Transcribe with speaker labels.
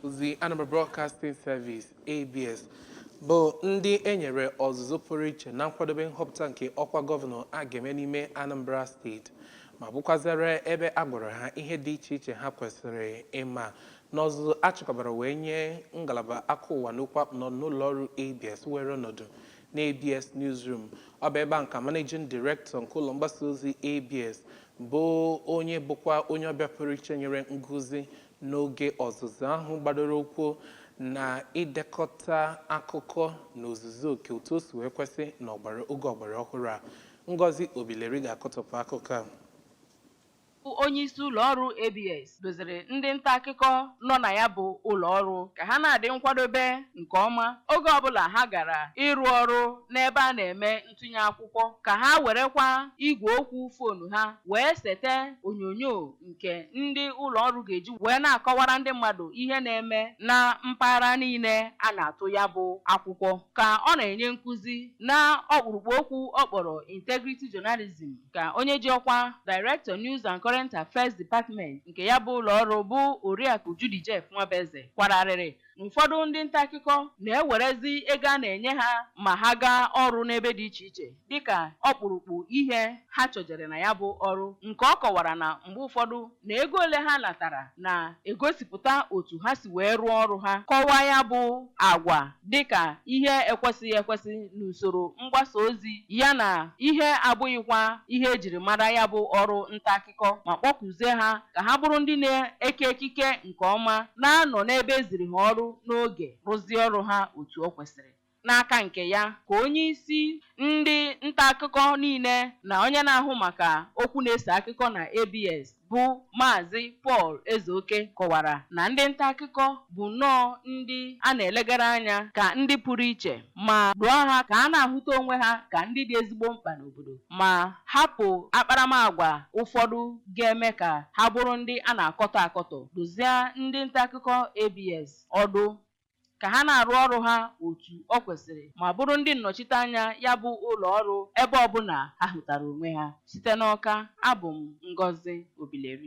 Speaker 1: Ozi Anambra Broadcasting Service, ABS, bụ ndị e nyere ọzụzụ pụrụ iche na nkwadobe nhọpụta nke ọkwa gọvanọ a ga-eme n'ime Anambra Steeti, ma bụkwazere ebe a gwara ha ihe dị iche iche ha kwesịrị ịma. N'ọzụzụ a chịkọbara wee nye ngalaba akụkọ ụwa n'okwu akpụ n'ọnụ n'ụlọọrụ ABS were ọnọdụ n'ABS Newsroom, ọ bụ ebe a nka Managing Director nke ụlọ mgbasa ozi ABS, bụ onye bụkwa onye ọbịa pụrụ iche nyere nkụzi n'oge ọzụzụ ahụ, gbadoro ụkwụ na idekọta akụkọ na ozuzu oke otu o si wee kwesị na ọgbara oge ọgbara ọhụrụ a. Ngozi Obileri ga-akọtọpụ akụkọ a.
Speaker 2: Onye isi ụlọ ọrụ ABS doziri ndị nta akụkọ nọ na ya bụ ụlọ ọrụ ka ha na-adị nkwadobe nke ọma oge ọbụla ha gara ịrụ ọrụ n'ebe a na-eme ntụnye akwụkwọ, ka ha werekwa igwe okwu foonu ha wee sete onyonyo nke ndị ụlọ ọrụ ga-eji wee na-akọwara ndị mmadụ ihe na-eme na mpaghara niile a na-atụ ya bụ akwụkwọ. Ka ọ na-enye nkụzi na ọkpụrụkpụ okwu ọ kpọrọ Integrity Journalism, ka onye ji ọkwa Director, News and Current Affairs Department nke ya bụ ụlọ ọrụ, bụ Oriakụ Judy Jeff Nwabeze, kwararịrị na ụfọdụ ndị nta akụkọ na-ewerezi ego a na-enye ha ma ha gaa ọrụ n'ebe dị iche iche dịka ọkpụrụkpụ ihe ha chọjere na ya bụ ọrụ, nke ọ kọwara na mgbe ụfọdụ na ego ole ha natara na-egosipụta otu ha si wee rụọ ọrụ ha. Kọwaa ya bụ agwa dịka ihe ekwesịghị ekwesị n'usoro mgbasa ozi, ya na ihe abụghịkwa ihe ejiri mara ya bụ ọrụ nta akụkọ, ma kpọkuzie ha ka ha bụrụ ndị na-eke ekike nke ọma, na-anọ n'ebe eziri ha ọrụ n'oge, rụzie ọrụ ha otu o kwesịrị. N'aka nke ya, ka onye isi ndị nta akụkọ niile na onye na-ahụ maka okwu na-ese akụkọ na ABS, bụ Maazị Paul Ezeoke, kọwara na ndị nta akụkọ bụ nnọọ ndị a na-elegara anya ka ndị pụrụ iche, ma dụọ ha ka a na-ahụta onwe ha ka ndị dị ezigbo mkpa n'obodo, ma hapụ akparamagwa ụfọdụ ga-eme ka ha bụrụ ndị a na-akọtọ akọtọ. Dozie ndị nta akụkọ ABS ọdụ ka ha na-arụ ọrụ ha otu ọ kwesịrị, ma bụrụ ndị nnọchiteanya ya bụ ụlọ ọrụ ebe ọbụla ha hụtara onwe ha. Site n'Ọka, abụ m Ngozi Obileri.